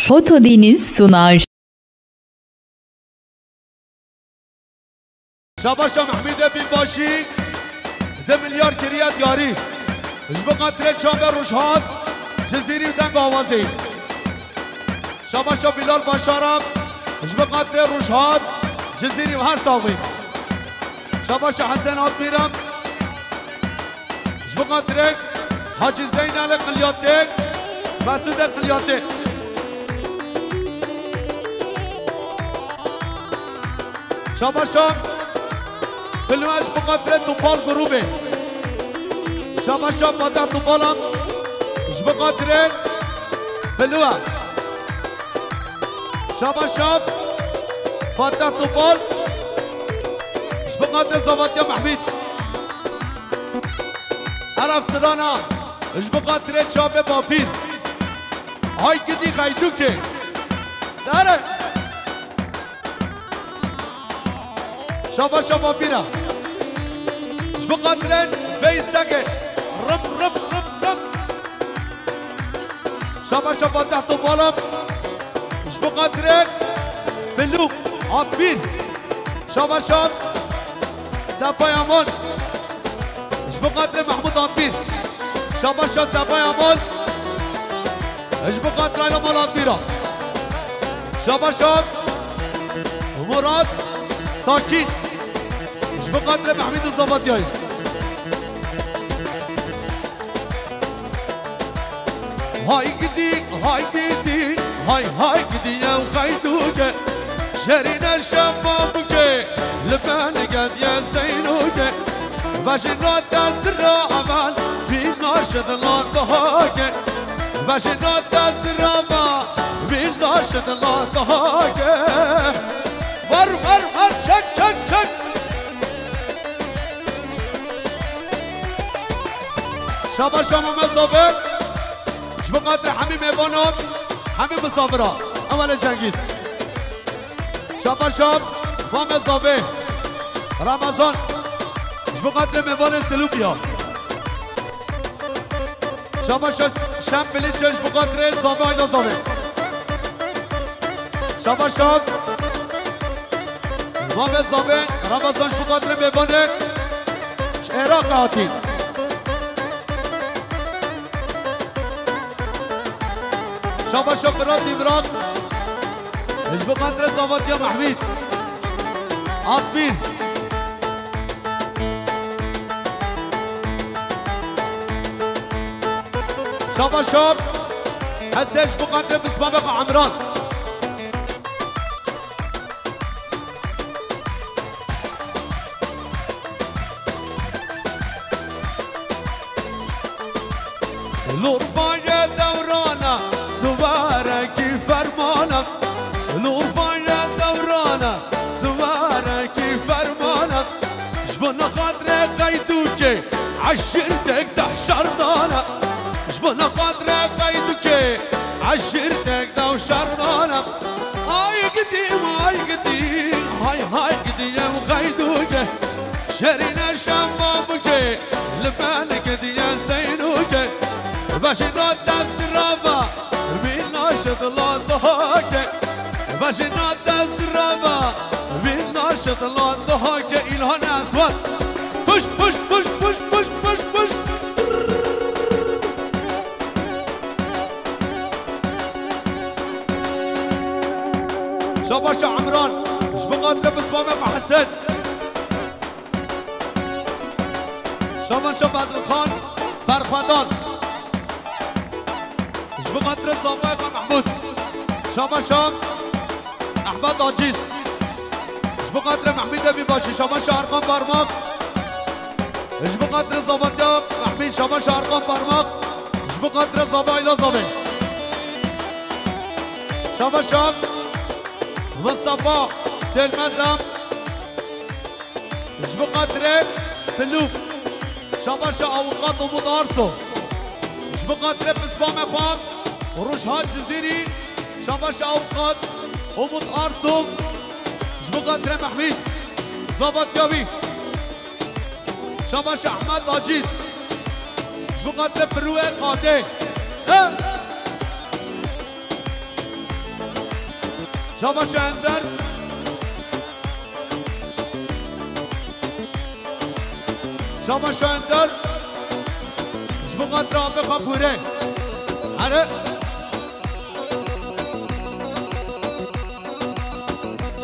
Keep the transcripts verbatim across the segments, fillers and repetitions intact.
Fotodeniz sunar. Şabaşa Mehmîdê Bînbaşî, di milyar kiriye diyarî. Ji bo xatirê çavê Rojhat, Cizîrî û deng awazê. Şabaşa Bilal Başaran, ji bo xatirê Rojhat, Cizîrî û her saxlê. Şabaşa Hesen Atmîran, ji bo xatirê Hacî Zeynelê Qilyatê, Mesûdê Qilyatê. Şabaşa Bilû, ji bo xatirê Topal grûbê. Şabaşa Fatih Topalan, ji bo xatirê Bilû. Şabaşa Fatih Topal, ji bo xatirê Zavatiya Mehmîd. Eref Silana, ji bo xatirê çavê Bapîr. Hay gidî xeydûkê. Dere. Şabaşa Bapîra. Ji bo xatirê vê îstekê. Rip, rip, rip, rip. Şabaşa Fatih Topalan. Ji bo xatirê Bilû Atbîr. Şabaşa Sefay Aman. Ji bo xatirê Mehmûd Atbîr. Şabaşa Sefay Aman. Ji bo xatirê Ayla Mal Atbîra. Şabaşa Murat Sakîn. Ji bo xatirê Mehmîd û Zavatiyayê. Hay gidî, hay gidî, hay hay gidî ew xeydûke. Şerîne şema bike, li benige diye Zeynûke. Veşîna te zira evel, vîna şidla dihake. Veşîna te zira va, vîna şidla dihake. Ver, ver, ver, çek, çek, çek. Şabaşa Mame Zave. Ji bo xatirê hemî mêvanan, hemî misafira. Ewele Cengîz. Şabaşa Mame Zave. Ramazan. Ji bo xatirê mêvanê Silûkiya. Şabaşa Şem Piliçe, ji bo xatirê Zave Ayla Zave. Şabaşa Mame Zave, Ramazan, ji bo xatirê mêvanê ji Iraqê hatî. Şabaşa Firat Îmran, ji bo xatirê Zavatiya Mehmîd. Atbîr. Şabaşa Hesen, ji bo xatirê Misbabê xwe Emran. Lurfaya dewrana, siwarekî fermana. Lurfaya dewrana, siwarekî fermana. Ji bo xatirê qeydûkê, eşîrtek deh şerdana. Ji bo xatirê qeydûkê, eşîrtek deh şerdana. Hay gidî, hay gidî, hay hay gidî ew xeydûke. Şerîne şema bike, li benike diye Zeynûke. Veşîna te zira va, vîna şidla dihake. Veşîna te zira va, vîna şidla dihake. Îlhan Eswed. Puş, puş, puş. Şabaşa Emran, ji bo xatirê Misbabê xwe Hesen. Şabaşa Bedrixan Berxwedan. Ji bo xatirê Zavayê xwe Mehmûd. Şabaşa Ehmed Aciz. Ji bo xatirê Mehmîdê Bînbaşî, şabaşa Erkan Parmak. Ji bo xatirê Zavatiya Mehmîd, şabaşa Erkan Parmak. Ji bo xatirê Zava Ayla Zave. Şabaşa Mustafa Selmezem. Ji bo xatirê Tilûk. Şabaşa awiqat Umut Arso. Ji bo xatirê pisbamê xwe Rojhat Cizîrî. Şabaşa awiqat Umut Arso. Ji bo xatirê Mehmîd. Zavatiya wî. Şabaşa Ehmed Aciz. Ji bo xatirê Firûyê Qadê. He? Şabaş Ender. Şabaş Ender. Ji bo xatir avê xwe pûre. Here.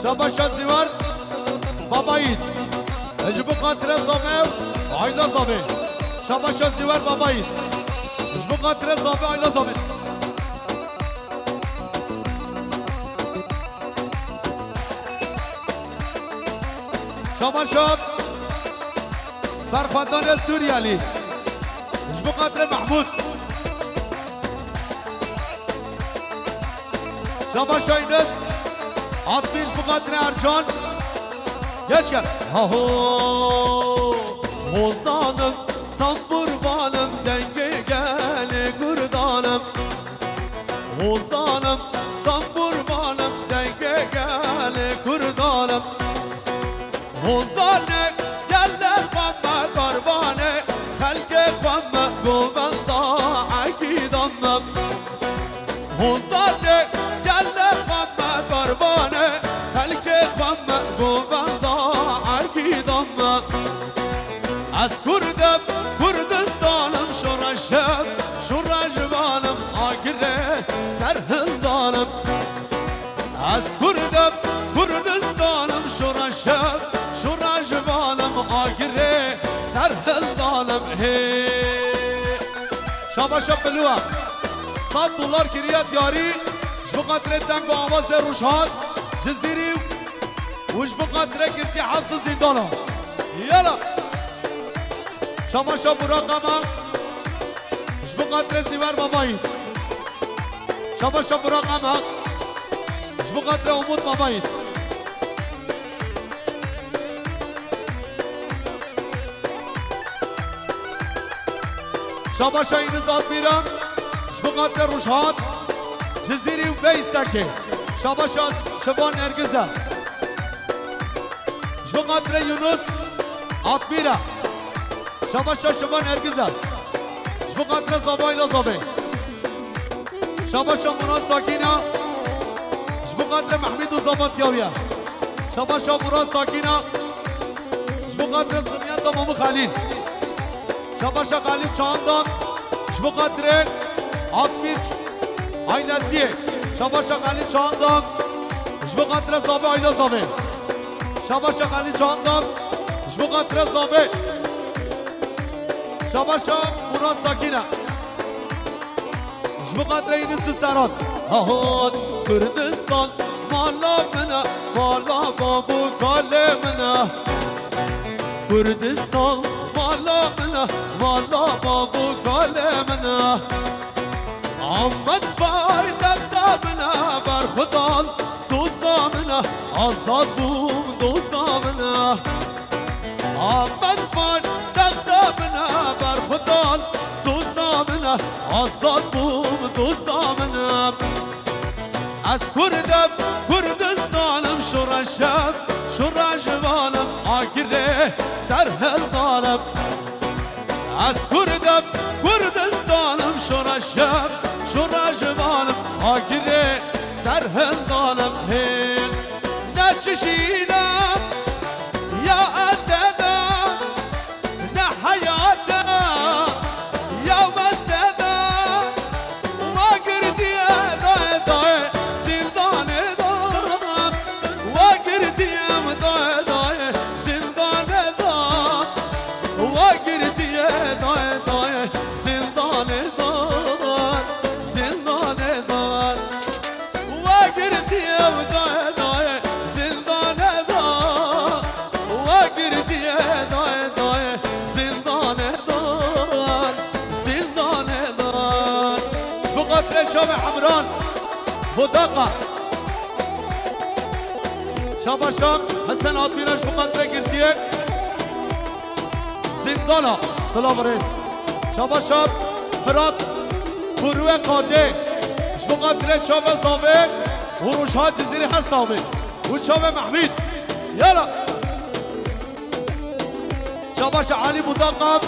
Şabaş Zîwar. Baba Yiğit. Ji bo xatire Zave, Ayla Zave. Şabaş Zîwar Baba Yiğit. Ji bo xatire Zave, Ayla Zave. Şabaşa Berxwedanê Sûriyelî. Ji bo xatirê Mehmûd. Şabaşa Yunus. Altmış ji bo xatirê Ercan. Geç gel. Haho. Hozanim, tamburvanim, dengê gelê kurdanim. Hozanim, tamburvanim, dengê gelê kurdanim. Hozanê gelê xwe me, karvanê xelkê xwe me, govenda ekîda me. Hozanê gelê xwe me, karvanê xelkê xwe me, govenda ekîda me. Ez Kurd im, Kurdistanim, şoreş im, şoreşvanim, agirê serhildanim. Ez Kurd im, Kurdistanim, şoreş im, şoreşvanim, agirê serhildanim. Hê. Şabaşa Bilûwa. Sed dolar kiriye diyarî, ji bo xatirê deng û awazê Rojhat, Cizîrî û ji bo xatirê girtî heps û zîndana. Yala. Şabaşa Burak Amaq. Ji bo xatirê Zîwer Babayî. Şabaşa Burak Amaq. Ji bo xatirê Umut Babayî. Şabaşa Yunus Atmîra. Ji bo xatirê Rojhat, Cizîrî û vê îstekê. Şabaşa Şivan Nergize. Ji bo xatirê Yunus Atmîra. Şabaşa Şivan Nergize. Ji bo xatirê Zavayla Zavê. Şabaşa Murat Sakîna. Ji bo xatirê Mehmîd û Zava Tiyawiye. Şabaşa Murat Sakîna. Ji bo xatirê Zimyeta Mamû Xelîl. Şabaşa Xelîl Çandan. Ji bo xatirê Atmîr ailesiyê. Şabaşa Xelîl Çandan. Ji bo xatirê Zavê aile Zavê. Şabaşa Xelîl Çandan. Ji bo xatirê Zavê. Şabaşa Murat Sakîne. Ji bo xatirê Yunus û Serhat. Ahan Kurdistan mala min e, mala bab û kalê min e. Kurdistan mala min e, mala bab û kalê min e. Amed paytexta min e, berxwedan soza min e, azad bûm doza min e. Amed paytexta min e, berxwedan soza min e, azad bûm doza min e. Ez Kurd im, Kurdistanim, şoreş im, şoreşvanim, agirê serhildanim. Ez Kurd im, Kurdistanim, şoreş im, şoreşvanim, agirê serhildanim. Hê, ne çişîne ya ez te de, ne heyate ya ez te de, we girtiye dayê dayê zindanê de, we girtiye dayê dayê zindanê de. Wa girtiye dayê dayê zindanê dar, zindanê dar. Wa girtiye dayê dayê zindanê dar. Wa girtiye dayê dayê zindanê dar, zindanê dar. Ji bo xatirê Şamê Emran, Bodaqa. Şabaşa Hesen Atmîra ji bo xatirê girtiye zindana. Silav rêz. Şabaşa Firat Furwe Qadê ji bo xatirê çava Zavê û Rojhat Cizîrî her savê û çavê Mehmîd. Yala. Şabaşa Elî Budaqam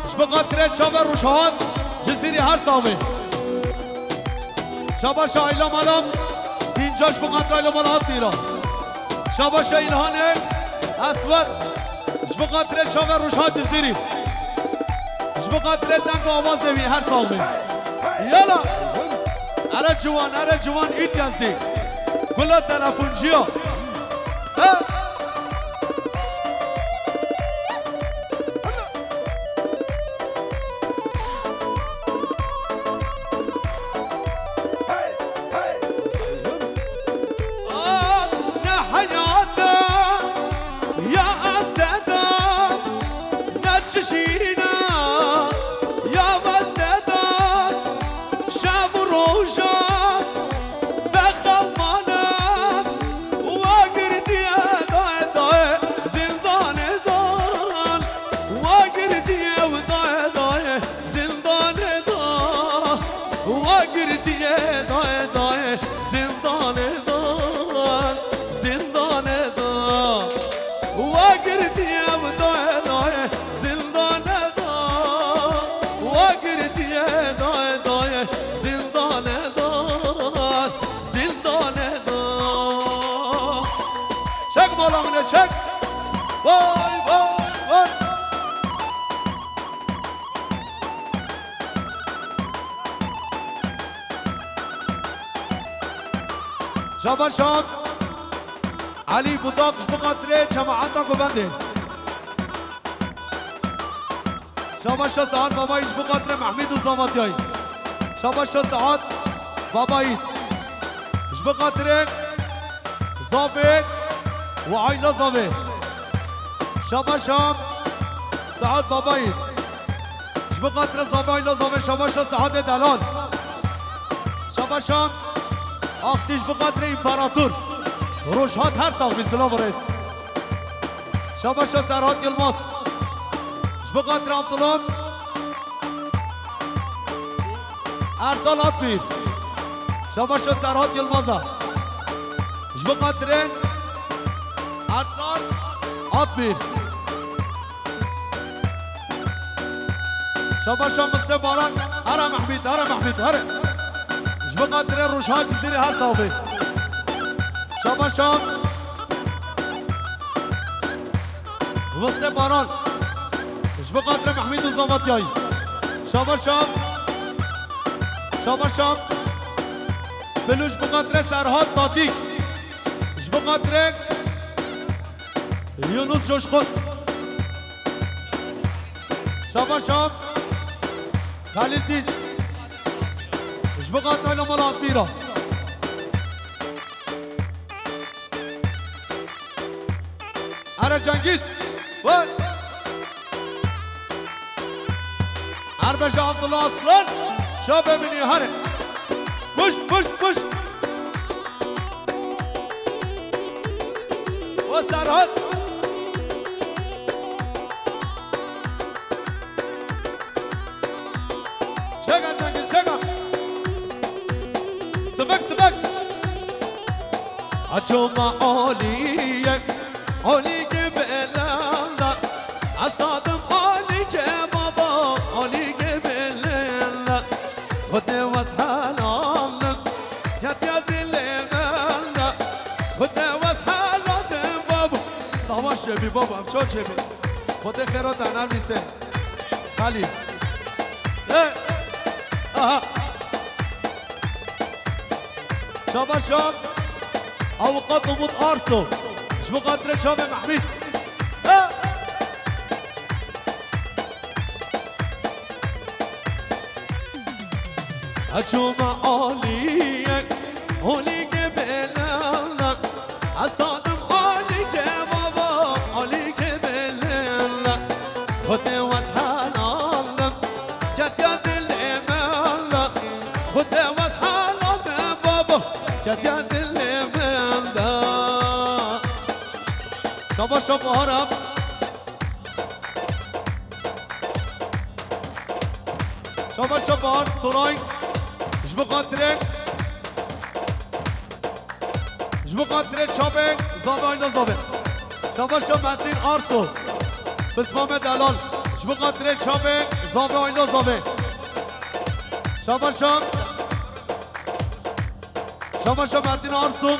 ji bo xatirê çava Rojhat Cizîrî her savê. Şabaşa Ayla Malam, Dînc Şaş bi xatirê Lomala Atîra. Şabaşa Îlhanê Eswed. Ji bi xatirê çavê Rojhat Cizîrî. Ji bi xatirê deng û awazê wî her sax bî. Yala. Ere ciwan, ere ciwan ît yazî. Gula telefonciya. He. Ne heyata ya evteda, ne çişîna ya vesteda, şev û roja bexew mane, wa girtiye daye daye zindanê dan, wa girtiye û daye daye zindanê da, wa girtiye daye daye zindanê da, zindanê da. Wa girtiye daye daye zindanê da, wa girtiye daye daye zindanê da, zindanê da. Çek bala min e, çek. Vay, vay, vay. Şabaş şax. Elî Budak ji bo xatirê cemaeta ku bendê. Şabaş şax Saad Babayî ji bo xatirê Mehmîd û Zavatiyayî. Şabaş şax Saad Babayî. Ji bo xatirê Zavê û aîla Zavê. Şabaş şax Saad Babayî. Ji bo xatirê Zavê aîla Zavê, şabaş şax Saadê Delal. Şabaş şax Axtî ji bo xatirê împarator. Rojhat her sax bî, silav û rêz. Şabaş şax Serhat Yilmaz. Ji bo xatirê Abdullah. Erdal Atbîr. Şabaş şax Serhat Yilmaza. Ji bo xatirê Erdal Atbîr. Şabaş şax Mistê Baran. Here Mehmîd, here Mehmîd, here. Ji bo xatirê Rojhat Cizîrî her sax bî. Şabaş şax Mistê Baran. Ji bo xatirê Mehmîd û Zavatiyayî. Şabaş şax. Şabaş şax. Filû ji bo xatirê Serhat Tatîk. Ji bo xatirê Yunus Coşkun. Şabaş şax. Xelîl Dînç. Ji bo xatirê Lomala Atbîra. Here Cengiz. Vay. Erbeje Abdullah Aslan. Şabe minî here. Puş, puş, puş. O Serhat. Çeka Cengiz, çeka. Sibek, sibek. Açoma Aliye, Alige belenda. Asadım Alige baba, Alige belenda. Xwedê wez helaldim, ketiya dilê benda. Xwedê wez helaldim baba. Savaş çebi baba, ço çebi. Xwedê xêra te nevîse. Xalî. E. Aha. Şabaş şax. Avukat Umut Arso. Ji bo xatirê çavê Mehmîd. E. Açoma Aliye, Alige belenda. Asadım Alige baba, Alige belenda. Xwedê wez helaldim, ketiya dilê benda. Xwedê wez helaldim baba, ketiya dilê benda. Şabaş şax Bahar. Şabaş şax Bahar Toray. Ji bo xatirê, ji bo xatirê çavê Zavê Ayla Zavê. Şabaş şax Metin Arso. Pismame Delal. Ji bo xatirê çavê Zavê Ayla Zavê. Şabaş şax. Şabaşa Metin Arso.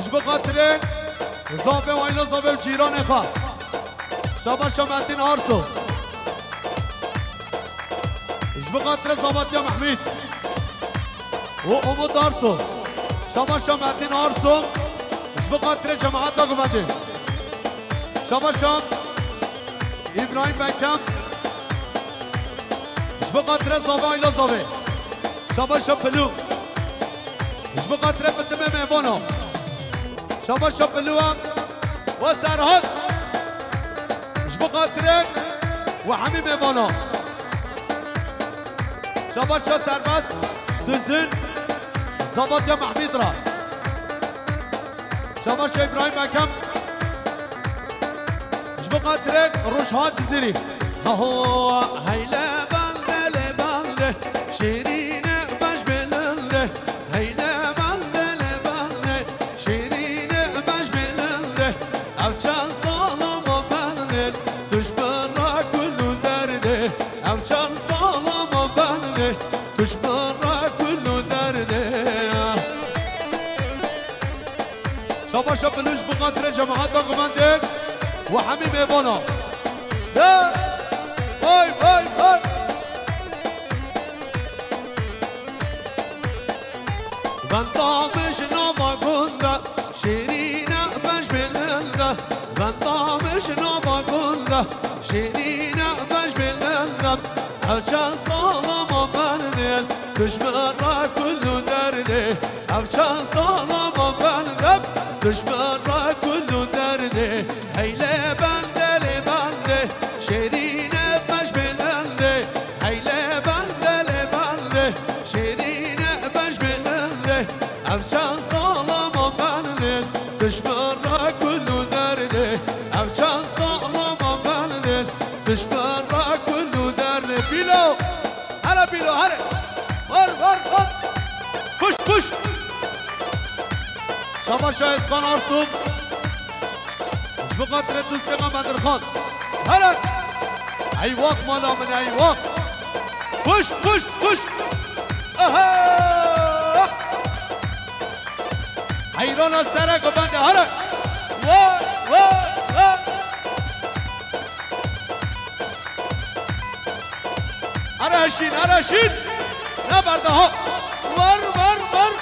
Ji bo xatirê zavê û ayla zavê û cîranê xwe. Şabaşa Metin Arso. Ji bo xatirê Zabatiya Mehmîd û Umut Arso. Şabaşa Metin Arso. Ji bo xatirê cemaeta guvendê. Şabaşa Îbrahîm Bekem. Ji bo xatirê zavê ayla zavê. Şabaşa Pilû. Ji bo xatirê bitimê mêvana. Şabaşa Pilû em. We Serhat. Ji bo xatirê we hemî mêvana. Şabaşa Serbest Duzin. Zabatiya Mehmîd ra. Şabaşa Îbrahîm Bekem. Ji bo xatirê Rojhat Cizîrî. Haho, heyle bende le bende, şirîne baş belende, heyle bende le bende, şirîne baş belende, ev çend salama bende, tu ji bin ra kul û derdê, ev çend salama bende, tu ji bin ra kul û derdê. Şabaşa Pilû ji bo xatirê cemaeta guvendê û hemî mêvana. De! Vay, vay, vay! Venda min ji nava gunda, şirîne beş belinde. Venda min ji nava gunda, şirîne beş belinde. Ev çend salama bendê, tu ji bin ra kul û derdê. Ev çend salama bendê, tu ji bin ra kul û derdê. Heyle bende lê bende, şirîne beş belende. Heyle bende lê bende, şirîne beş belende. Ev çend salama bendê, tu ji bin ra kul û derdê. Ev çend salama bendê, tu ji bin ra kul û derdê. Pîlo! Hele Pîlo, hele! Var, var, var! Puş, puş! Şabaşa Eskan Arsum. Ji bo xatirê dostê me Bedirxan. Hele! Eywax mala min, eywax! Puş, puş, puş! Aha! Heyrana serek bende, hele! Vay, vay, vay! Here şîn, here şîn! Ne berda ha! Var, var, var!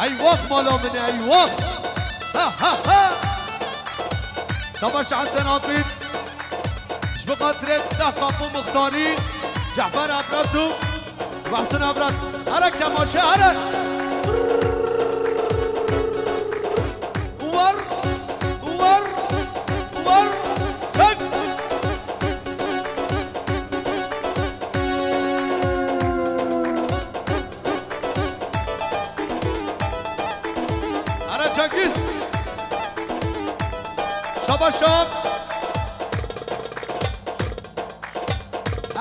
Eywax mala min, eywax! Ha, ha, ha! Şabaş Hesen Hatîp. Ji bo xatirê deh kapû Muxtarî, Cefer Ebrat û Mahsun Ebrat. Here kemaşe, here! War, war, war, çek! Here Cengiz! Şabaş şab!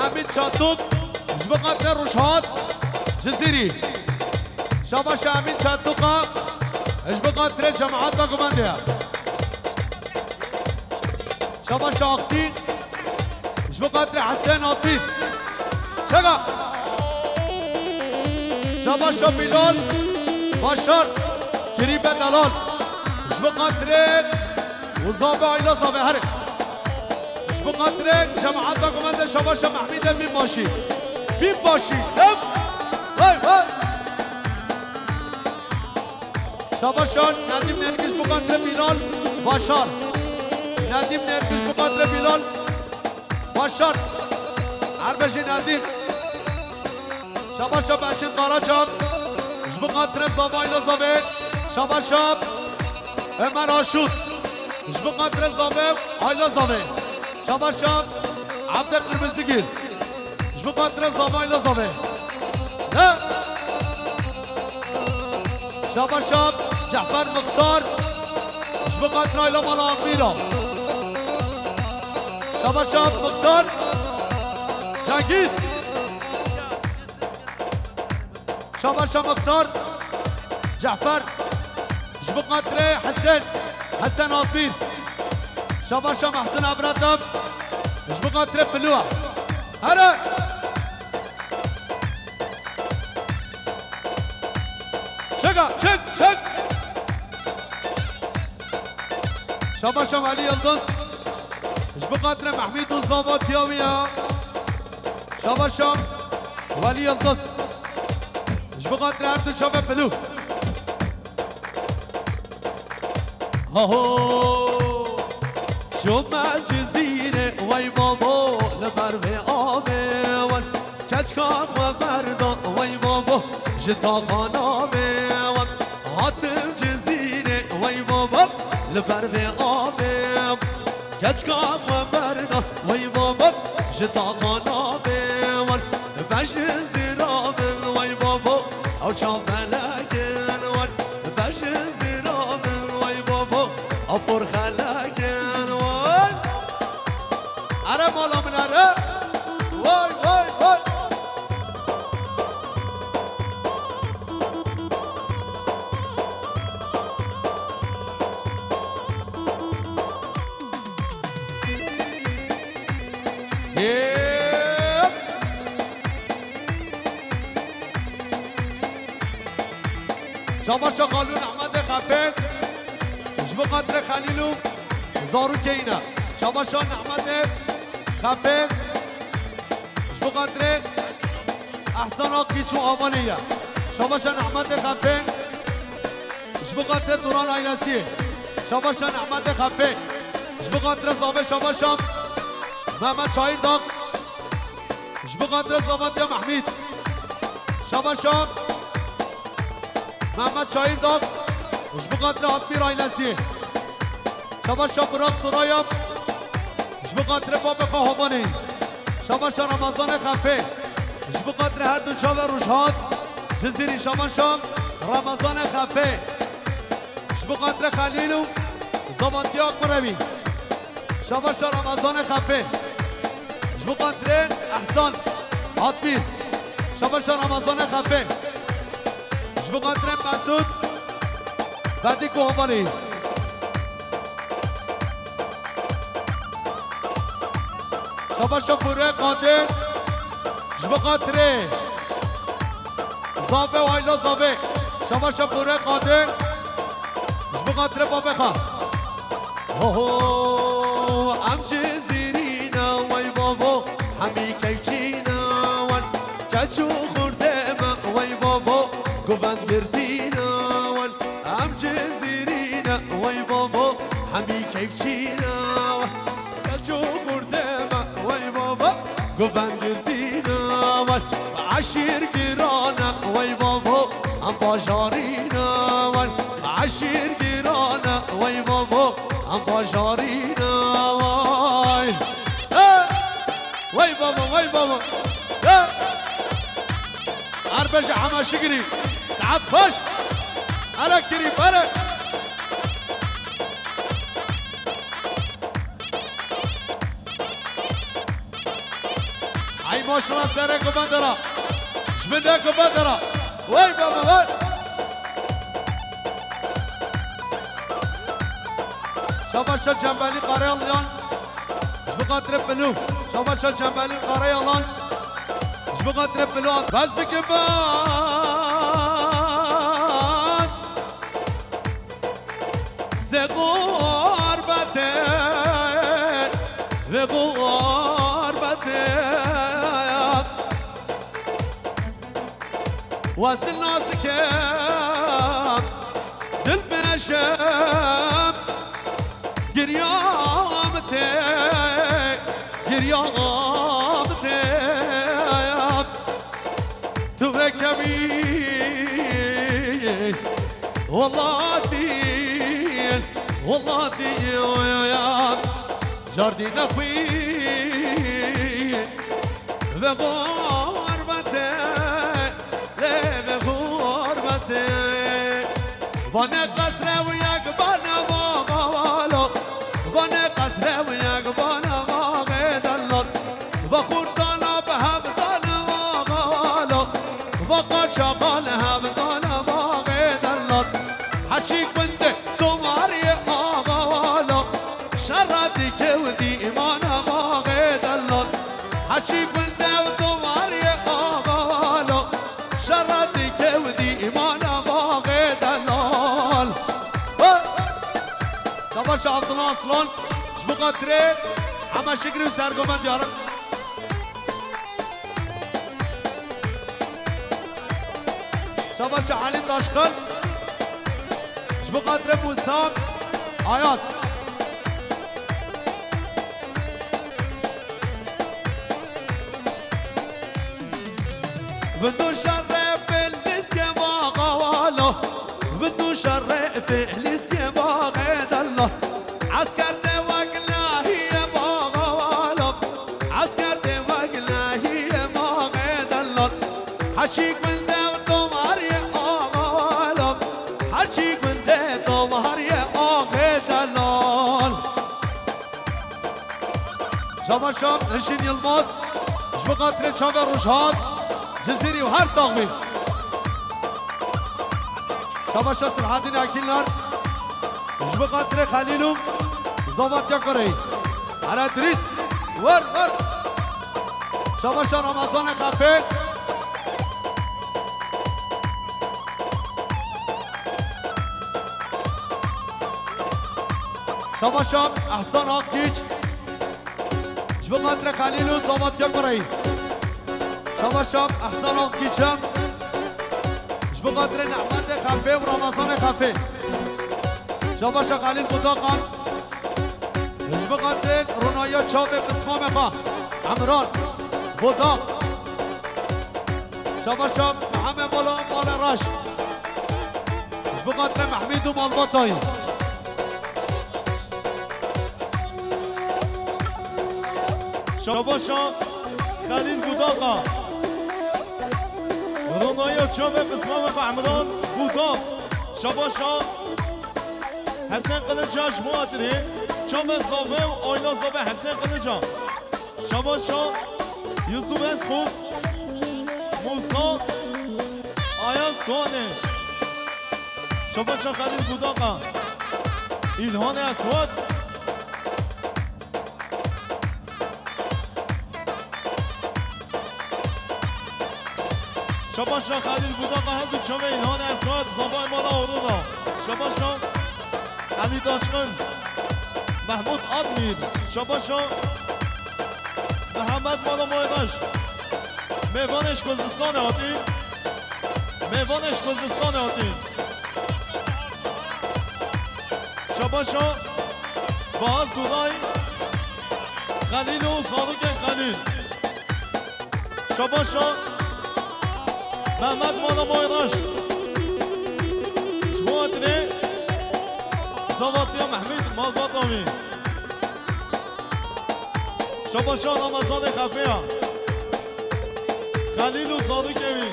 Emîn Çatûk, ji bo xatirê Rojhat Cizîrî. Şabaş Emîn Çatûka, ji bo xatirê cemaeta gumendê ye. Şabaş Aktî, ji bo xatirê Hesen Atîf. Çega? Şabaş Bilal, Başar, Kirîbe Delal. Ji bo xatirê û zavê ayla zavê here. Ji bo xatirê cemaeta gumendê şabaşa Mehmîdê Bînbaşî. Bînbaşî. Dem. Vay, vay. Şabaşa Nedîm Nergiş bo xatirê Bilal Başar. Nedîm Nergiş bo xatirê Bilal Başar. Erbejî Nedîm. Şabaşa Beşîr Karacan. Ji bo xatirê zavê ayla zavê. Şabaşa Ömer Aşût. Ji bo xatirê zavê ayla zavê. Şabaşa Evde Qirmizigil. Ji bo xatirê zavê ayla zavê. Ne? Şabaşa Cefer Muxtar. Ji bo xatirê ayla mala Amîra. Şabaşa Muxtar. Cengiz. Şabaşa Muxtar. Cefer. Ji bo xatirê Hesen, Hesen Admîr. Şabaşa Mehsin Evratem. Ji bo xatirê Pilû. Here! Çeka, çek, çek! Şabaşa Welî Yildiz. Ji bo xatirê Mehmîd û zava tiya wî ya. Şabaşa Welî Yildiz. Ji bo xatirê her du çavê Pilû. Haho! Çûme Cizîrê, wey babo, li ber vê avê wan. Keçka xwe berda, wey babo, ji taxa navê wan. Hatim Cizîrê, wey babo, li ber vê avê wan. Keçka xwe berda, wey babo, ji taxa navê wan. Bejin ziravin, wey babo, ew çav melekin wan. Bejin ziravin, wey babo, ew porxelekin wan. Are mala min are. Vay, vay, vay. Şabaşa Xalû Nehmedê Xefê. Ji bo xatirê Xelîl û zarokê yî ne. Şabaşa Nehmedê Xefê. Ji bo xatirê Ehsan Akkiç û avalê ye. Şabaşa Nehmedê Xefê. Ji bo xatirê Duran ailesî. Şabaşa Nehmedê Xefê. Ji bo xatirê Zavê Şabaşa Mehmet Çayırdak. Ji bo xatirê Zavatiya Mehmîd. Şabaşa Mehmet Çayırdak. Ji bo xatirê Admîr ailesî. Şabaşa Burak Durayam. Ji bo xatirê babê xwe Havanê. Şabaşa Ramazanê Xefê. Ji bo xatirê her du çavê Rojhat. Cizîrî şabaşa Ramazanê Xefê. Ji bo xatirê Xelîl û Zavatiya Kurevî. Şabaşa Ramazanê Xefê. Ji bo xatirê Ehsan Hatbîr. Şabaşa Ramazanê Xefê. Ji bo xatirê Mesûd Bedî Kovalî. Şabaşa Fûrê Qadê. Ji bo xatirê Zavê û aîla Zavê. Şabaşa Fûrê Qadê. Ji bo xatirê babê xwe. Ho ho, em Cizîrî ne wey babo, hemî keyfçî ne wan. Keç û xurtê me wey babo, govend girtî ne wan. Em Cizîrî ne wey babo, hemî keyfçî ne wan. Keç û xurtê me wey babo, govend girtî ne wan. Eşîr giran e wey babo, em bajarî ne wan. Eşîr giran e wey babo, em bajarî ne wan. Hey! Wey babo, wey babo. Hey! Erbeje hema şikirî. Saet xweş. Hele kirî, bere. Ay maşallah, serê ku bedera. Ji min de ku bedera. Vay baba vay. Şabaşa Cembelî Karayalan. Ji bo xatirê Pilû. Şabaşa Cembelî Karayalan. Ji bo xatirê Pilû. Bes bikin bes. Zê gurbetê, vê gurbetê. Westin nazikim, dilbeşim, giryam tê, giryam tê. Tu vekevî, welatî, welatî, cardîne xwî, ve gurbetê, lê ve gurbetê. Bane qesre û yek bane mağalo, bane qesre û yek bane mağê delal. Va xurtana bi hev dane mağalo, va qaçaxa li hev dane mağê delal. Heçîk bin Abdullah Aslan, ji bo xatirê heme şikir û sergomend yarin. Şabaş Halim Taşkın, ji bo xatirê Musa Ayaz. Bi tu şerefê lîsye baxa wala, bi tu şerefê lîsye baxê dela. Esker de wek lahiye baxa wala, esker de wek lahiye baxê dela. Heçî gundê tomariye axa wala, heçî gundê tomariye axê delal. Şabaşa Eşin Yilmaz, ji bo xatirê çavê Rojhat, Cizîrî û her sax bî. Şabaşa Sirhadîn Akînlar, ji bo xatirê Xelîl û Zavat Yakareyî. Here dirîs, wer, wer. Şabaşa Ramazanê Xefê. Şabaşa Ehsan Akgîç. Ji bo xatirê Xelîl û Zavat Yakareyî. Şabaşa Ehsan Akgîçe. Ji bo xatirê Nehmendê Xefê û Ramazanê Xefê. Şabaşa Xelîl Budaqan. Ji bo xatirê ronayiya çavê pismamê xwe. Emran Budaq. Şabaşa Mihemed Mala, Mala Reş. Ji bo xatirê Mehmîd û malbatayî. Şabaşa Xelîl Budaqa. Ronayiya çavê qismavê Behmran Budaq. Şabaşa Hesen Kılıca ji bo xatirê çavê zavê û ayna zavê Hesen Kılıca. Şabaşa Yusuf Eskok, Musa Ayaz Doğanê. Şabaşa Xelîl Budaqa, İlhanê Eswad. Şabaşa Xelîl Budaqa, her du çavê İlhanê Eswad, zavayê mala Orora. Şabaşa Elî Daşkın, Mehmûd Admîr. Şabaşa Mihemed Mala Moydaş. Mêvanê ji Kurdistanê hatî. Mêvanê ji Kurdistanê hatî. Şabaşa Bahar Turay, Xelîl û zarokên Xelîl. Şabaşa Mehmet Mala Moyraş. Ji bo hatinê zavatiya Mehmîd malbata wî. Şabaşa Ramazanê Xefeya. Xelîl û zarokê wî.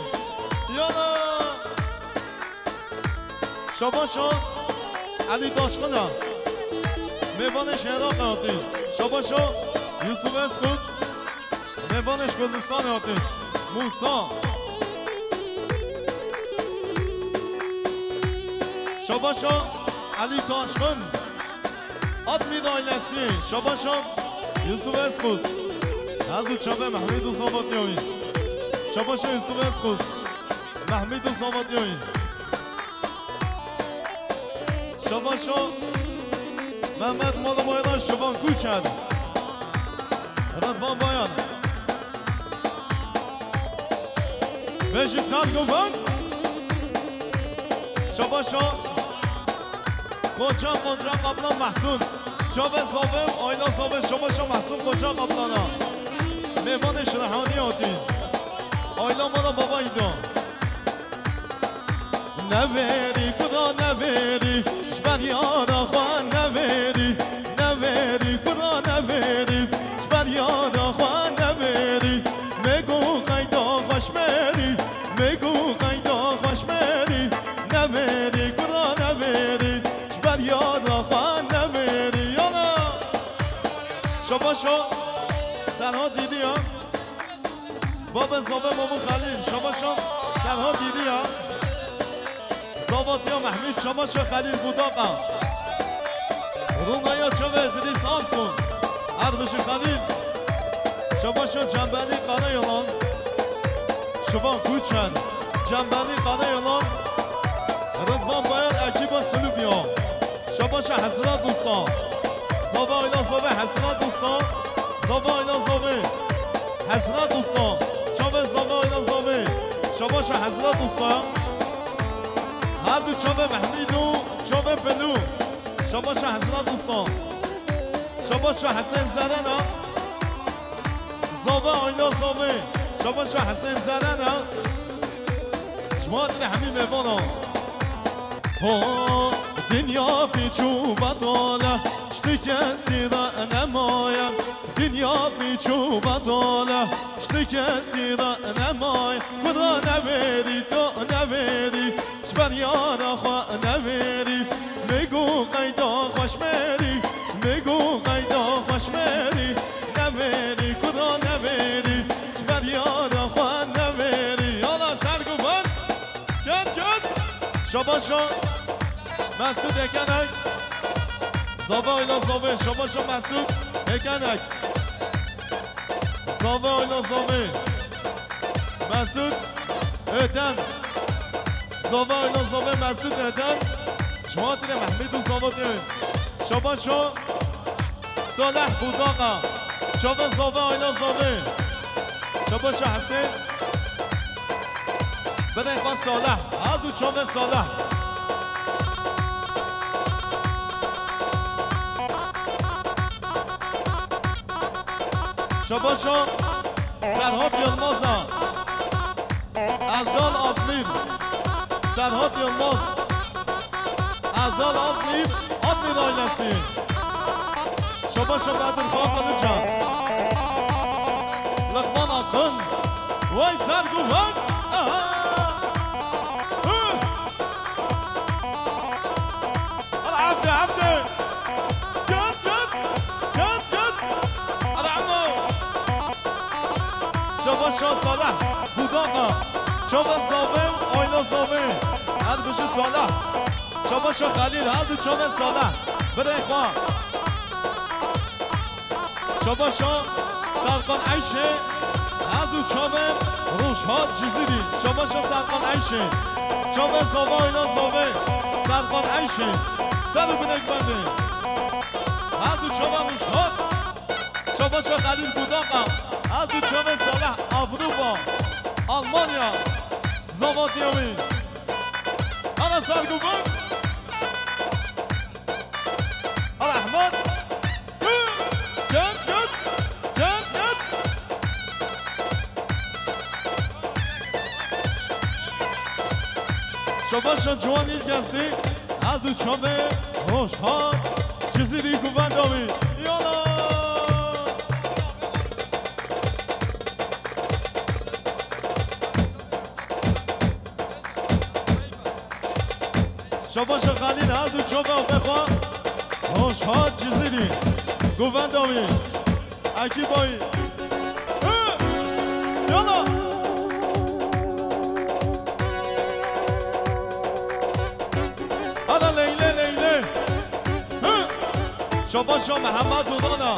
Yana. Şabaşa Elî Taşkina. Mêvanê ji Iraqê hatî. Şabaşa Yusuf Eskut. Mêvanê ji Kurdistanê hatî. Musa. Şabaşa Elî Taşkin. Admîd ailesi. Şabaşa Yusuf Eskut. Her du çavê Mehmîd û Zavatiyawî. Şabaşa Yusuf Eskut. Mehmîd û Zavatiyawî. Şabaşa Mehmet Molomoyana Şivan Kuçer. Rıdvan Bayan. Ve ji Sergovan. Şabaşa Koca Koca Kaplan Mahsun. Çavê zavê, ayna zavê, şabaşa Mahsun Koca Kaplana. Mêvanê şirehaniya hatî. Ayna mala baba îda. Nevêrî kura nevêrî, ji ber yara xwe nevêrî. Nevêrî kura nevêrî, ji ber yara xwe nevêrî. Mê ku qeyda xwe şmêrî, mê ku qeyda xwe şmêrî. Nevêrî kura nevêrî, ji ber yara xwe nevêrî. Yana. Şabaşa Serhat Dîdiya. Babê zavê Mamû Xelîl, şabaşa Serhat Dîdiya. Zavatiya Mehmîd, şabaşa Xelîl Budaqa. Rûnaya çavê Idrîs Alsun. Erbişi Xelîl. Şabaşa Cembelî Karayalan. Şivan Kuçer. Cembelî Karayalan. Rıdvan Bayar, ekiba Silubya. Şabaşa Hezra Dusta. Zava Ayla Zave, Hesra Dosta. Zava Ayla Zave, Hesra Dosta. Çavê Zava Ayla Zave. Şabaşa Hesra Dosta. Her du çavê Mehmîd û çavê Pelû. Şabaşa Hesra Dosta. Şabaşa Hesen Zerena. Zava Ayla Zave. Şabaşa Hesen Zerena. Ji bo hatine hemî mêvanan. Ho, dinya pîç û betal e, ji ti kesî re nemaye. Dinya pîç û betal e, ji ti kesî re nemaye. Ku re nevêrî, tu nevêrî, ji ber yara xwe nevêrî. Mêg û qeyda xweş mêrî, mêg û qeyda xweş mêrî. Nevêrî, ku re nevêrî, ji ber yara xwe nevêrî. Yala ser guvan. Ket, ket. Şabaşa Mesûd Ekenek. Zava Ayla Zave. Şabaşa Mesûd Ekenek. Zava Ayla Zave. Mesûd Eden. Zava Ayla Zave, Mesûd Eden. Ji bo hatine Mehmîd û Zava Dêwê. Şabaşa Salih Budaqa. Çavê Zava Ayla Zave. Şabaşa Hesên. Bidên xwe Salih. Her du çavê Salih. Şabaşa Serhat Yılmaza. Erdal Admîr. Serhat Yılmaz. Erdal Admîr. Admîr ailesi. Şabaşa Bedir Xan Kılıçan. Lukman Akın. Vay ser guvan. Aha. Hı. Ala Abdê, Abdê. Gel, gel. Gel, gel. Ala Emo. Şabaşa Salih. Budaqa. Çavê Zave, Ayla Zave. Her bijî Salih. Şabaşa Xelîl, her du çavê Salih. Birê xwe. Şabaşa Serkan Eyşê, her du çavê Rojhat Cizîrî. Şabaşa Serkan Eyşê. Çavê Zava Ayla Zave. Serkan Eyşê. Ser û binêk bendê. Her du çavê Rojhat. Şabaşa Xelîl Budaqa. Her du çavê Salih Avrupa. Almanya. Zava Diyawî. Ana ser guvan. Rehman. Gel, gel. Gel, gel. Şabaşa Ciwan Îlkesî. Her du çavê Rojhat Cizîrî guvan dawî. Yala. Şabaşa Xelîl her du çava û xwe. Rojhat Cizîrî. Govenda wî. Ekîba wî. Hı! Yala! Ana Leyle, Leyle. Hı! Şabaşa Mehemmed Odana.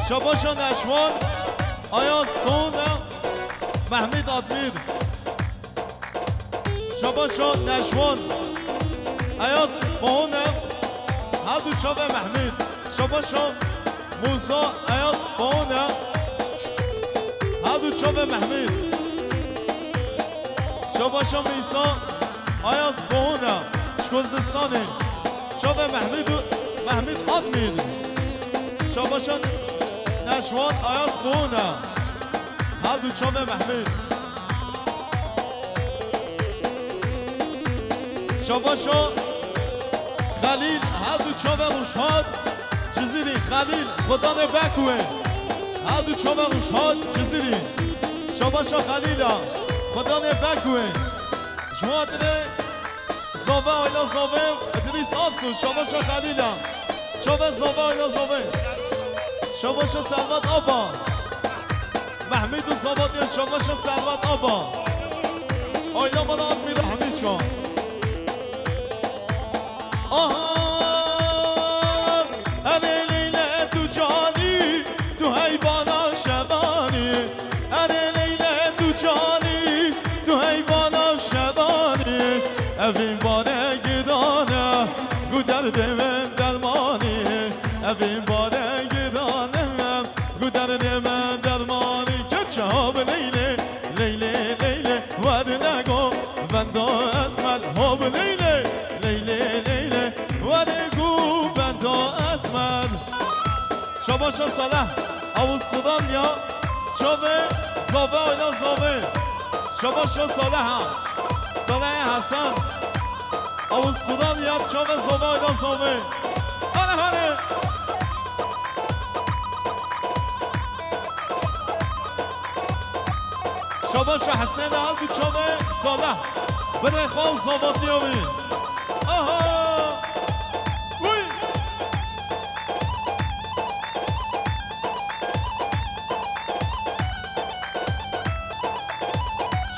Şabaşa Neşwan, Ayaz Tona, Mehmîd Admîr. Şabaşa Neşwan, Ayaz Tona, her du çavê Mehmîd. Şabaşa Musa, Ayaz Tona, her du çavê Mehmîd. Şabaşa Mîsa, Ayaz Bohona, ji Kurdistanê. Çavê Mehmîd û Mehmîd Admîr. Şabaşa Neşwan, Ayaz Bohona. Her du çavê Mehmîd. Şabaşa Xelîl, her du çavê Rojhat. Cizîrî, Xelîl, Xudanê vek wê. Her du çavê Rojhat, Cizîrî. Şabaşa Xelîla, Xudanê vek wê. Ji bo hatinê Zave Ayla Zave, Idrîs Alsu, Şabaşa Xelîla. Çavê Zave Ayla Zave. Şabaşa Servet Aba. Mehmîd û Zavat ya Şabaşa Servet Aba. Ayla bana Admîr Hemîçka. Aha! Erê Leyle tu canî, tu heyvana şevanî. Erê Leyle tu canî, tu heyvana şevanî. Evîn bare Evîn bare giran e, gu derdê me dermanî keçe hab Leylê, Leylê, Leylê, werde go venda esmer hab Leylê, Leylê, Leylê, werde go venda esmer. Şabaşa Saleh, Avustralya, çavê zava ila zavê. Şabaşa Saleh ha. Saleh Hasan. Avustralya, çavê zava ila zavê. Hare, hare. Şabaşa Hesen, her du çavê Saleh. Binê xwe û zavatiya wî. Aha! Uy!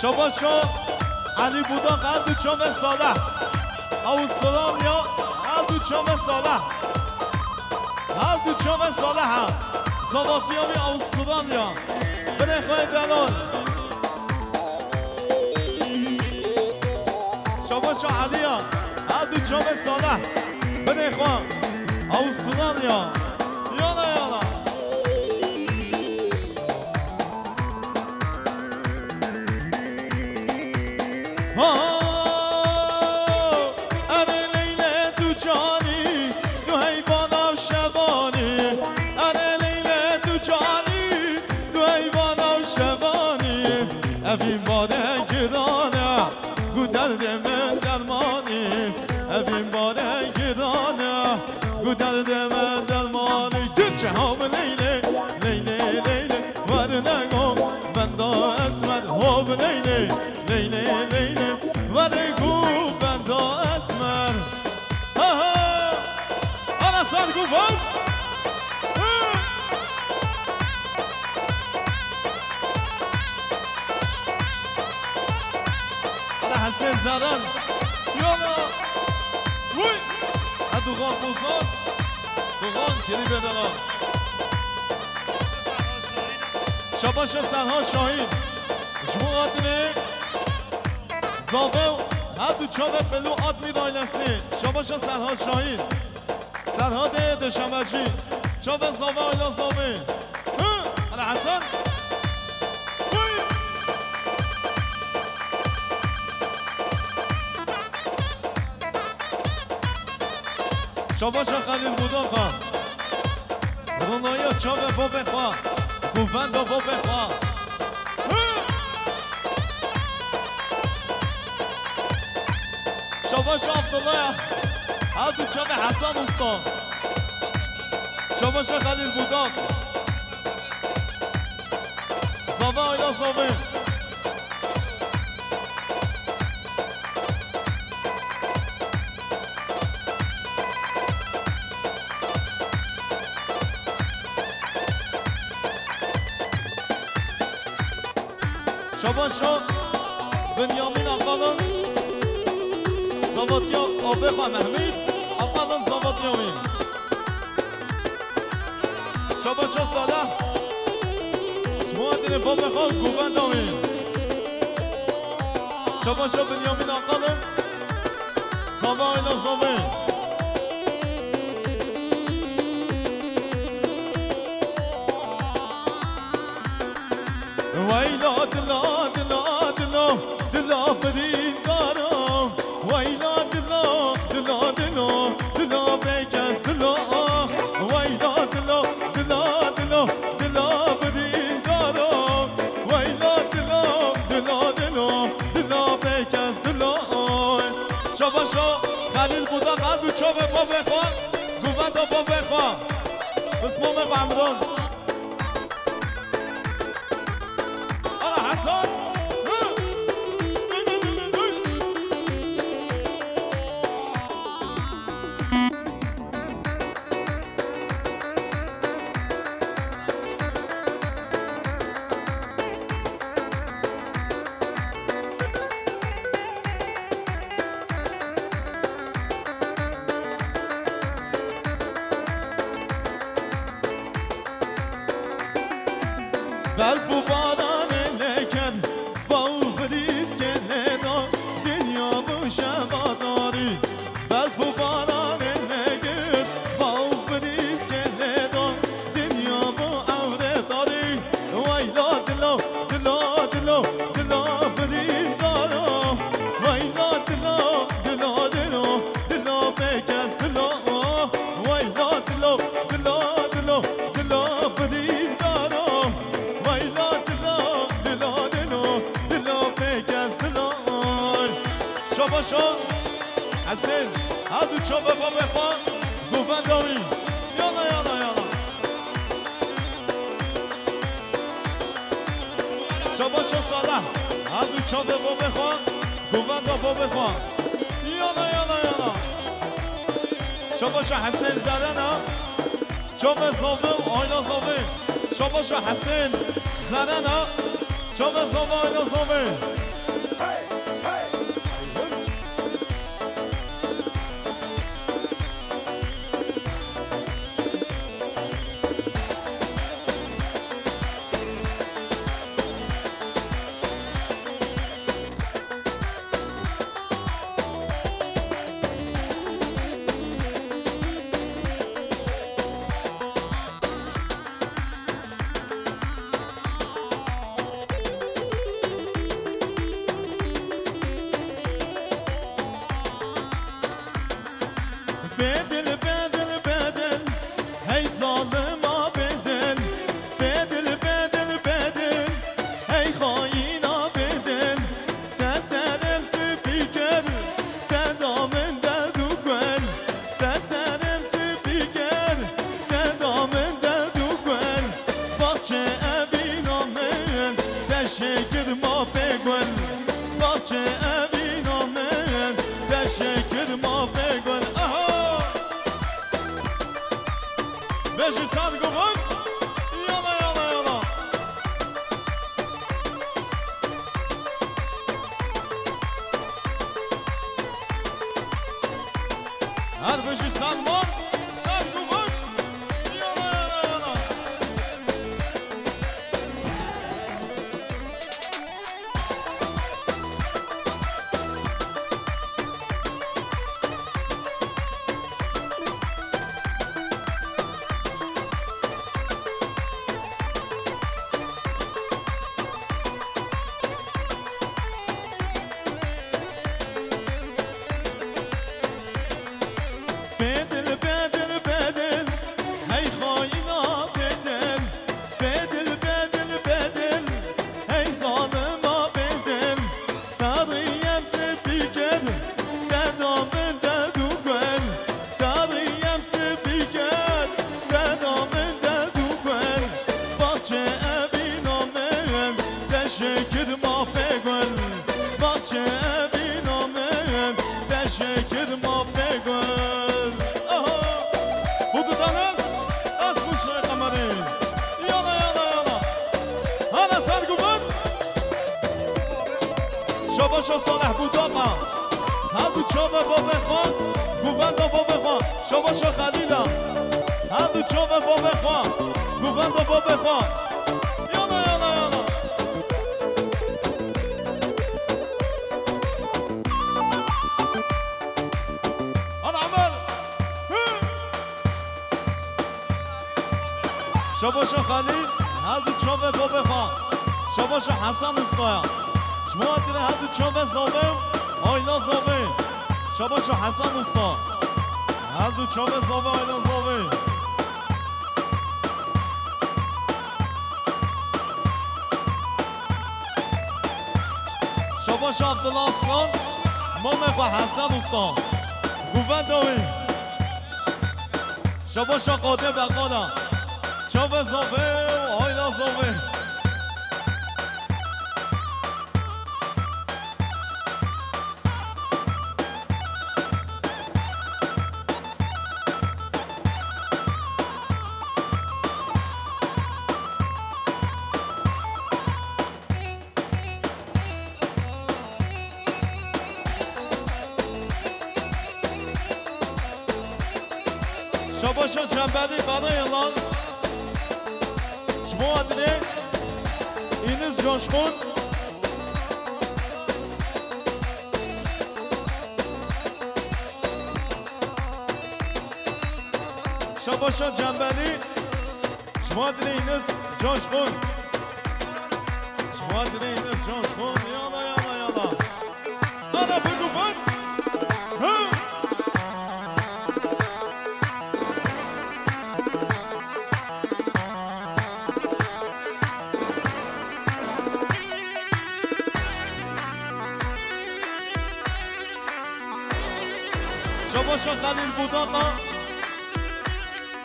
Şabaşo Elî Budak, her du çavê Saleh. Avustralya, her du çavê Saleh. Her du çavê Saleh ha. Zavatiya wî Avustralya. Binê xwe delal. Şabaşo Eliya, her du çavê Saleh. Binê xwe. Avustralya. Yala, yala. Ha, erê Leylê tu canî, tu heyva nav şevanî. Erê Leylê tu canî, tu heyva nav şevanî. Evîn bare giran e, gu derdê min dermanî. Evîn bare giran e, gu derdê min dermanî. Giçe hab Leylê, Leylê, Leylê. Werde go venda esmer, hab Leylê, Leylê, Leylê. Werde go venda esmer. Ha, ha. Ana sar go vend. Ana Hesen Zaran. Yola. Uy. Ha, Dugan Bozan. Dugan, geri ver ana. Şabaşa Serhat Şahin. Ji bo hatinê zave û her du çavê Pelo Admîr ailesê. Şabaşa Serhat Şahin. Serhatê Dişemecî. Çavê zava ila zavê. Hı! Ala Hesen. Uy! Şabaşa Xelîl Budaka. Ronaya çavê babê xwe. Govenda babê xwe. Şabaşa Abdullaya. Her du çavê Hesen Usta. Şabaşa Xelîl Budak. Zava ila zavê. Şabaşo Binyamîn Aqalin, zavatiya avê xwe Mehmîd, Aqalin zavatiya wî. Şabaşo Saleh, ji bo hatinê babê xwe û govenda wî. Şabaşo Binyamîn Aqalin, zava ila zavê. Weyla dila, dila, dila, dila birîndara. Weyla dila, dila, dila, dila bêkes dila. Weyla dila, dila, dila, dila birîndara. Weyla dila, dila, dila, dila bêkes dila. Şabaşa Xelîl Budak, her du çavê babê xwe, govenda babê xwe. Pismamê xwe Emran. Ala Hasan. Şo, Hesên, her du çavê bavê xwe, govenda wî. Yala, yala, yala. Şabaşo Salih, her du çavê bavê xwe, govenda bavê xwe. Yala, yala, yala. Şabaşo Hesên Zerena. Çavê zave, ayna zave. Şabaşo Hesên Zerena. Çavê zave, ayna zave. Bedel, bedel, bedel, hey zalima bedel. Bedel, bedel, bedel, hey xayina bedel. Te serem sifî kir, te da min derd û guel. Te serem sifî kir, te da min derd û guel. Baxçe evîna min, te şêkir ma pê gul. Baxçe evîna min, te şêkir ma pê gul. Aha! Bejî sar guvun. Yala, yala, yala. Her bijî sar man, sar guvun. Yala, yala, yala. Bedel, bedel, bedel, hey xayina bedel. Bedel, bedel, bedel, hey zalima bedel. Tariyem sifî kir, te da min derd û guel. Tariyem sifî kir, te da min derd û guel. Baxçe evîna min, te şêkir ma pê gul. Baxçe evîna min, te şêkir ma pê gul. Aha! Xwe didane, ez xwe şirê qemerê. Yala, yala, yala. Hana ser guvend. Şabaşa Salih Budaka. Her du çavê bavê xwe, guvenda bavê xwe. Şabaşa Xelîla. Her du çavê bavê xwe, guvenda bavê xwe. Yala, yala, yala. Hadi Emel. Hı. Şabaşa Xelîl, her du çavê bavê xwe. Şabaşa Hesen Ustaya. Ji bo hatîrê her du çavê zave, ayna zave. Şabaşa Hesen Usta. Her du çavê zave, ayna zave. Şabaşa Abdullah Aslan, mamê xwe Hesen Usta. Guvenda wî. Şabaşa Qadê Beqala. Çavê zave û ayna zave. Şabaşa Cembelî Karayalan. Ji bo hatîrê Îniz Coşkun. Şabaşa Cembelî. Ji bo hatîrê Îniz Coşkun. Ji bo hatîrê Îniz Coşkun. Yala, yala, yala. Hana biguvin. Hı. Şabaşa Xelîl Budaka.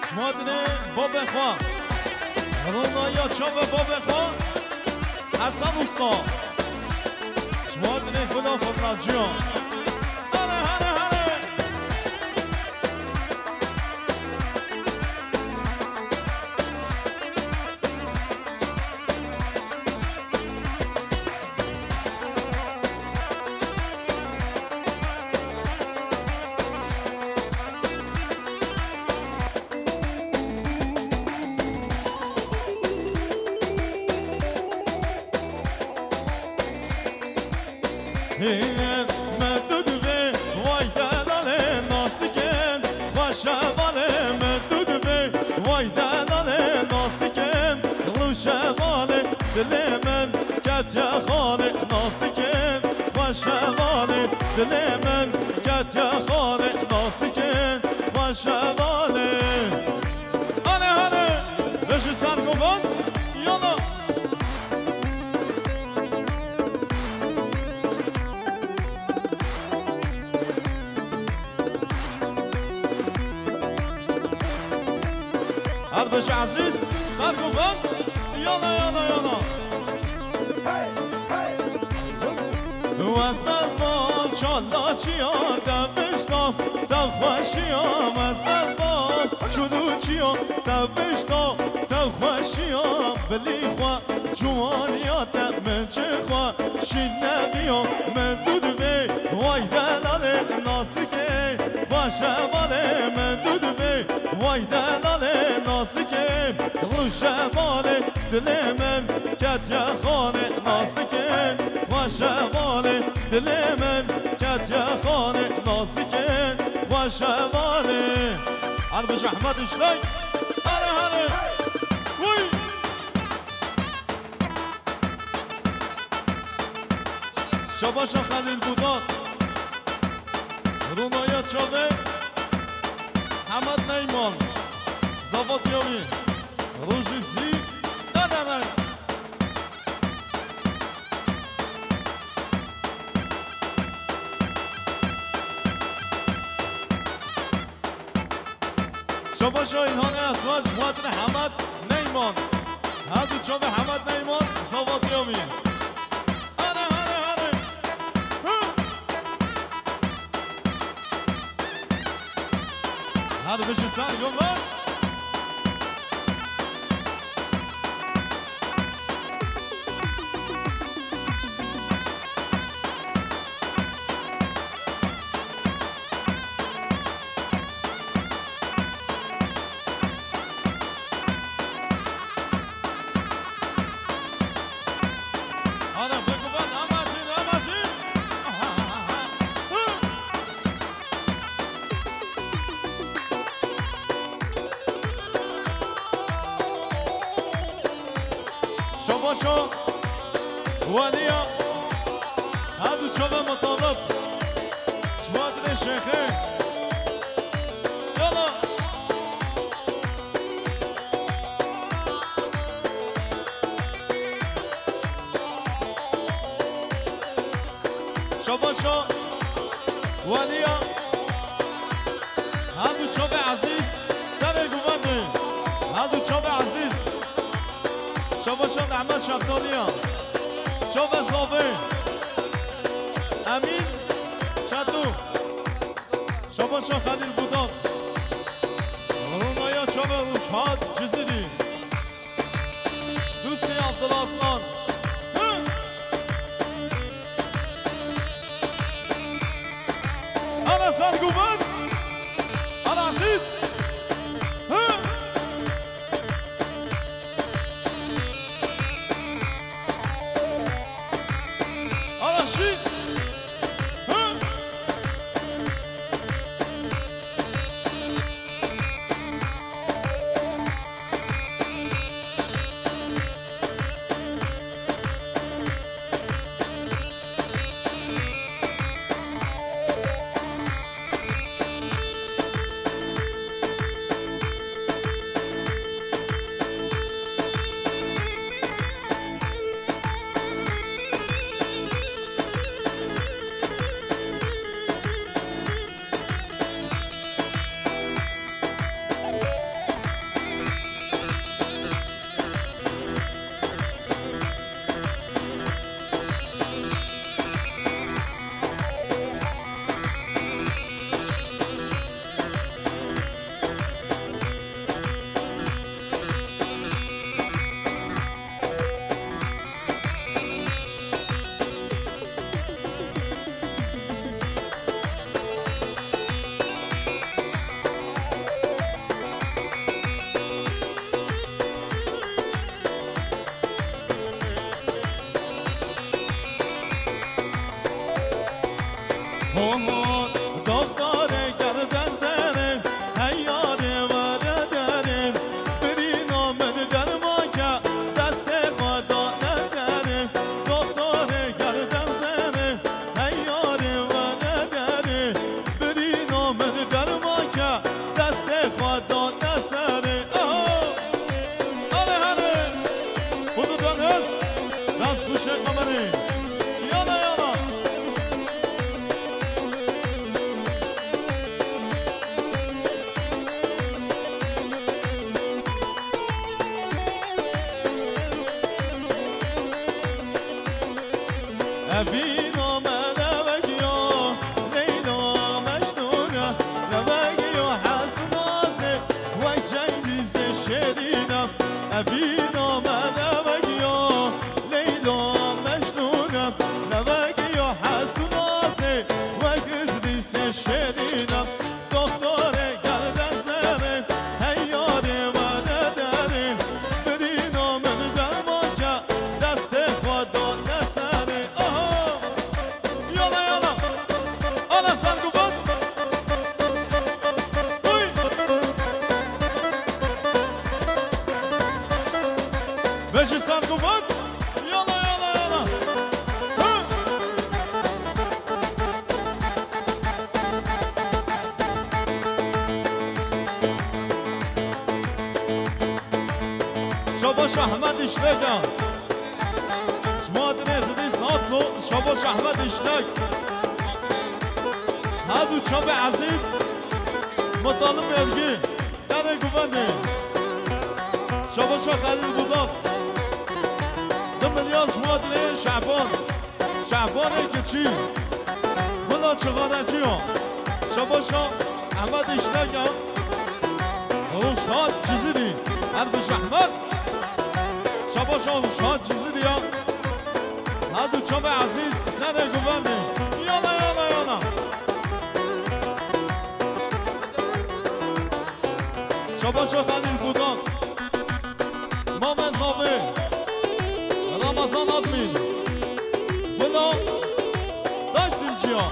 Ji bo dinê babê xwe. Ronaya çavê babê xwe. Hesen Usta. Ji bo dinê Xweda Xwednaciya. Hane, hane, hane. Hê, me tu divê, way delalê nasikên, xweşe balê me tu divê, way delalê nasikên, rûşe balê dilê min ketiye xalê nasikên, xweşe balê dilê min ketiye xalê nasikên, xweşe balê. Hane, hane, beşi ser govan, yana. Her beş Ezîz, ser govan, yana, yana, yana. Wezmez bam çalaçiya, te bişta, te xweşiya, wezmez bam çuluçiya, te bişta, te xweşiya, bilî xwe. Ciwaniya te min çi xwe şîn nebiyo, min tu divê, way delalê nasikê, xweşe balê min tu divê, way delalê nasikê, rûşe balê dilê min ketiye xanê nasikê, xweşe balê dilê min ketiye xanê nasikê, xweşe balê. Hadi bi zehmet işlek. Hadi, hadi. Uy. Şabaşa Xelîl Budak. Rûnaya çavê Hemed Neyman. Zavat yawî. Rojî zî. Ne, ne, ne. Şabaşa Îlhanê Eswad ji xwe tine Hemed Neyman. Her du çavê Hemed Neyman, zavat yawî. Hane, hane, hane. Hı! Hadi bijî ser yollar. Ana, bêguman, amatîn, amatîn. Şabaşo, Waliya, her du çavê mutalib. Ji bo dilê şêxê. Yala. Şabaşo, Waliya. Her du çavê Ezîz, serê guvendê. Her du çavê Ezîz. Şabaşo Nehmet Şeftaliya. Çavê Zavê. Emîn Çeto. Şabaşo Xelîl Budak. Rûnaya çavê Rûşhat Cizîrî. Dûstê Abdullah Aslan. Hı! Ana Serguvan. Ana Aziz. Hı! Ana Şî. Hı! Ho, ho, doktorê gerden zerê, heyarê were derê, birîna min derman ke, destê xwe dane serê. Doktorê gerden zerê, heyarê were derê, birîna min derman ke, destê xwe dane serê. Aho! Hale, hale! Xudo dan hest, dest xweşe kamerê. Yala, yala! Evîna me nevegiya Leyla Mecnûn e, nevegiya hesnazê wek Cengîzê şêrîn e. Evîna me nevegiya Leyla Mecnûn e, nevegiya hesnazê wek Îdrîsê şêrîn e. Doktorê gerden zerê, heyarê were derê, birîna min derman ke, destê xwe dane serê. Aha! Yala, yala! Ala ser guvan! Uy! Beşi ser guvan! Yala, yala, yala! Hı! Şabaş Ahmet İşlek ya. Şima dinê zidî saz zo, Şabaş Ahmet İşlek. Hadu çavê Aziz, Mutalib Ergi, serê guvendê. Şabaşa Xelîl Budak. Du milyar şima dinê Şaban. Şabanê kiçî, Mila Çixaneciya, Şabaşa Ehmed Îşlek ya, Ruşhat Cizirî, her bi zehmet. Şabaşa Ruşhat Cizirî ya, her du çavê Ezîz, serê guvendê. Yala, yala, yala. Şabaşa Xelîl Budak. Mame Zavê, Ramazan Admin, Bila Daysimciya.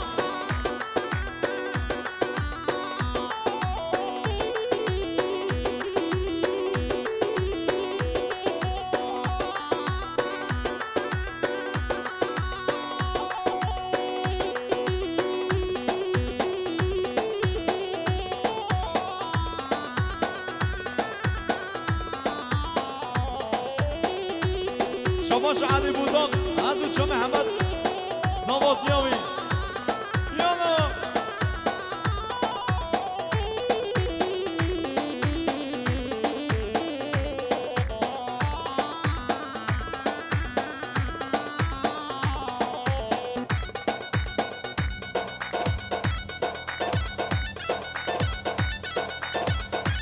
Şabaş Elî Budak, her du çavê Hemed, zavatiya wî. Yala.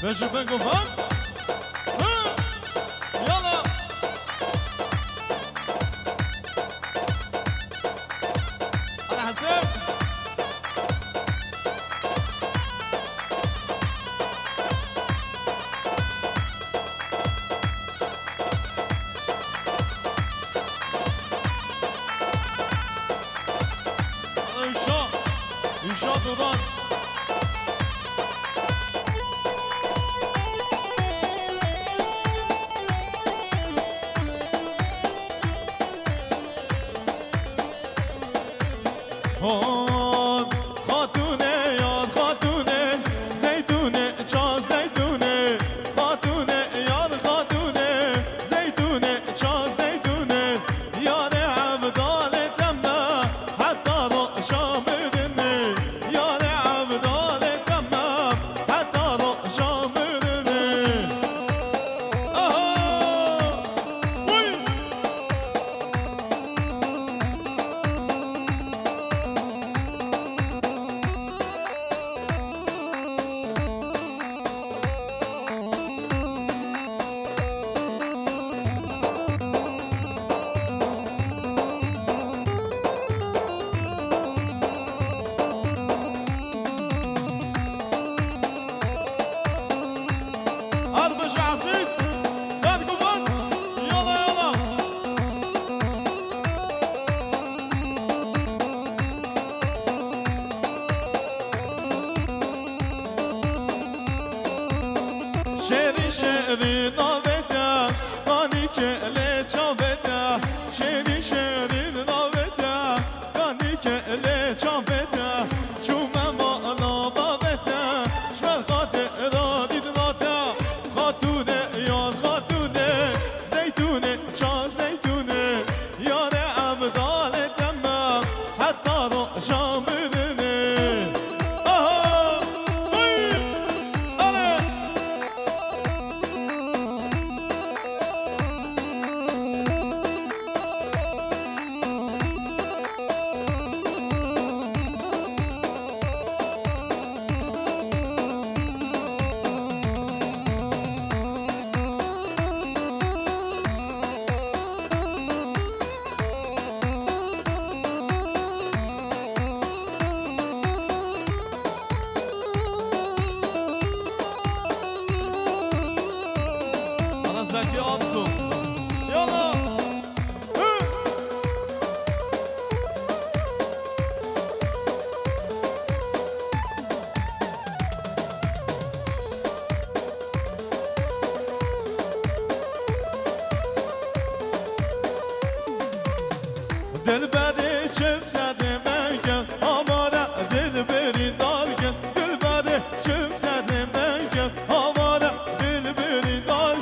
Beşi ben gofan. Hı! Yala! Ala Hesen! Înşa, înşa dodan. Hon, xatûnê, yar xatûnê, zeytûnê, ça zeytûnê, xatûnê, yar xatûnê, zeytûnê, ça zeytûnê, yarê Evdalê teme, heta roja mirinê, yarê Evdalê teme, heta roja mirinê. Aha! Uy! Şêrî navê te, kanîkê lê çavê te, şêrî, şêrî navê te, kanîkê lê çavê te. Çûme mala bavê te, ji ber xatira dîdina te. Xatûnê, yar xatûnê, zeytûnê, ça zeytûnê, yarê Evdalê te me, heta roja min